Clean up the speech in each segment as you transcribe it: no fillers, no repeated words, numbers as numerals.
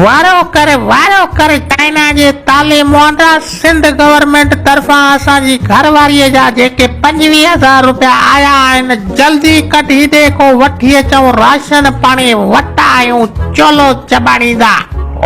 وارو ڪر وارو ڪر چائنا جي تالي مهانڊا سنڌ گورنمينٽ طرفان اسان جي گهر واريء جا جيڪي 25 هزار روپيا آيا آهن جلدي ڪڍي ڏي ڪو وٺي اچون راشن پاڻي وٽ آهيون چولو چٻاڙيندا.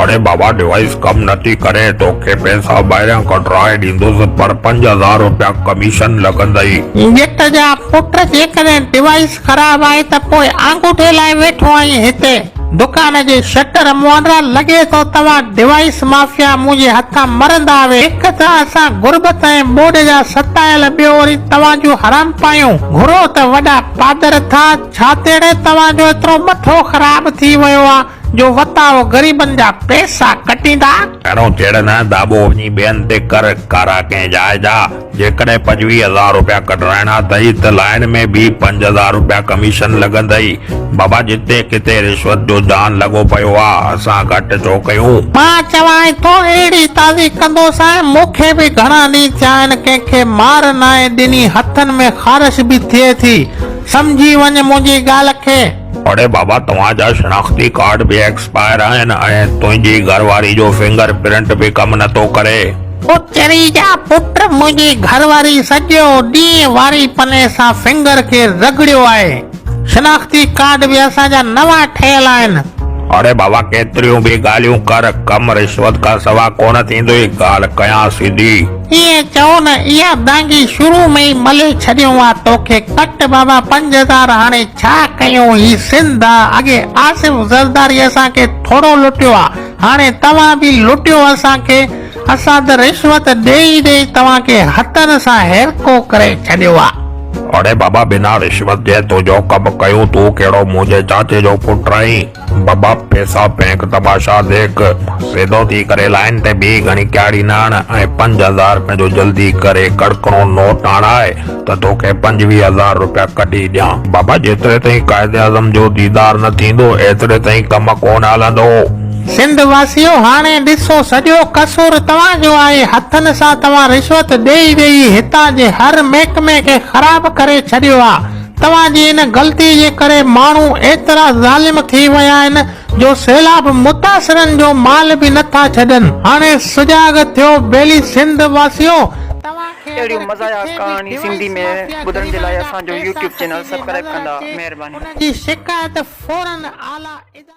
اڙي بابا ڊوائيس ڪم نٿي ڪري توکي پئسا ٻاهريان ڪڍرائي ڏيندس پر 5000 روپيا ڪميشن لڳندئي. ڄٽ جا پٽ جيڪڏهن ڊوائيس خراب آهي ته پوء آڱوٺي لاء ويٺو آهين هتي دڪان جي شٽر مهانڊا لڳي ٿو توهان ڊوائيس مافيا منهنجي هٿان مرندا وي هڪ ته اسان غربت ۽ ٻوڏ جا ستايل ٻيو وري توهان جون حرام پايون گهرو ته وڏا پادر ٿا ڇا تيڙي توهان جو ايترو مٿو خراب ٿي ويو آ جو وتاء غريبن جا پئسا ڪٽيندا. اهڙو چڙ نه داٻو وڃي ٻين تي ڪر، ڪارا ڪنهن جاء جا. جيڪڏهن 25 هزار روپيا ڪڍرائڻا اٿئي ته لائين ۾ بيهه 5000 روپيا ڪميشن لڳندئي. بابا جتي ڪٿي رشوت جو جان لڳو پيو آ، اسان گهٽ ڇو ڪيون. مان چوانء ٿو اهڙي تازي ڪندوسانء، مون کي به گهڻا ڏينهن ٿيا آهن ڪنهن کي مار ناهي ڏني، هٿن ۾ خارش به ٿئي ٿي. سمجهي وڃ منهنجي ڳالهه کي. اڙي بابا توهان جا شناختي ڪارڊ به ايڪسپائر آهن ۽ تنهنجي گهر واري جو فنگر پرنٽ به ڪم نه ٿو ڪري. او چري جا پٽ منهنجي گهر واري سڄو ڏينهن واري پني سان فنگر کي رڳڙيو آهي. شناختي ڪارڊ به اسان جا نوان ٺهيل آهن. اڙي بابا ڪيتريون به ڳالهيون ڪر ڪم رشوت کان سوا ڪونه ٿيندوئي ڳالهه ڪيان سڌي. ائين چئو نه اها دانگي شروع ۾ ئي ملي ڇڏيون ها توکي ڪٽ بابا 5000 هاڻي ڇا ڪيون هي سنڌ آ اڳي آصف زرداري اسان کي ٿورو لٽيو آ هاڻي توهان به لٽيو اسان کي اسان ته رشوت ڏيئي ڏيئي توهان کي هٿن سان هيرڪو ڪري ڇڏيو آ. اڙي بابا بنا رشوت جي تنهنجو ڪم ڪيون تون ڪهڙو منهنجي چاچي جو پٽ آهين. بابا پيسا ڦينڪ تماشا ديک، سيڌو ٿي ڪري لائين تي بيهه گهڻي ڪياڙي نه هڻ ۽ 5000 رپين جو جلدي ڪري ڪڙڪڻو نوٽ آڻاء ته توکي 25 هزار رپيا ڪڍي ڏيان. بابا جيتري تائين قائداعظم جو ديدار نه ٿيندو ايتري تائين ڪم ڪونه هلندو. سنڌ واسيو هاڻي ڏسو سڄو قصور توهان جو آهي هٿن سان توهان رشوت ڏيئي ڏيئي هتان جي هر محڪمي کي خراب ڪري ڇڏيو آ توهان جي ان غلطي جي ڪري ماڻهو ايترا ظالم ٿي ويا آهن جو سيلاب متاثرن جو مال به نه ٿا ڇڏن. هاڻي سجاڳ ٿيو ٻيلي سنڌ واسيو توهان کي اگر اهڙيون مزاحيه ڪٿي به ڪهاڻي سنڌي ڊوائيس ۾ مافيا ٻڌڻ جي لاء غريبن جا اسان جو پئسا يوٽيوب چينل کٽيندي سبسڪرائب نظر ڪندا اچي مهرباني. ان جي شڪايت فورن اعليٰ ادارن.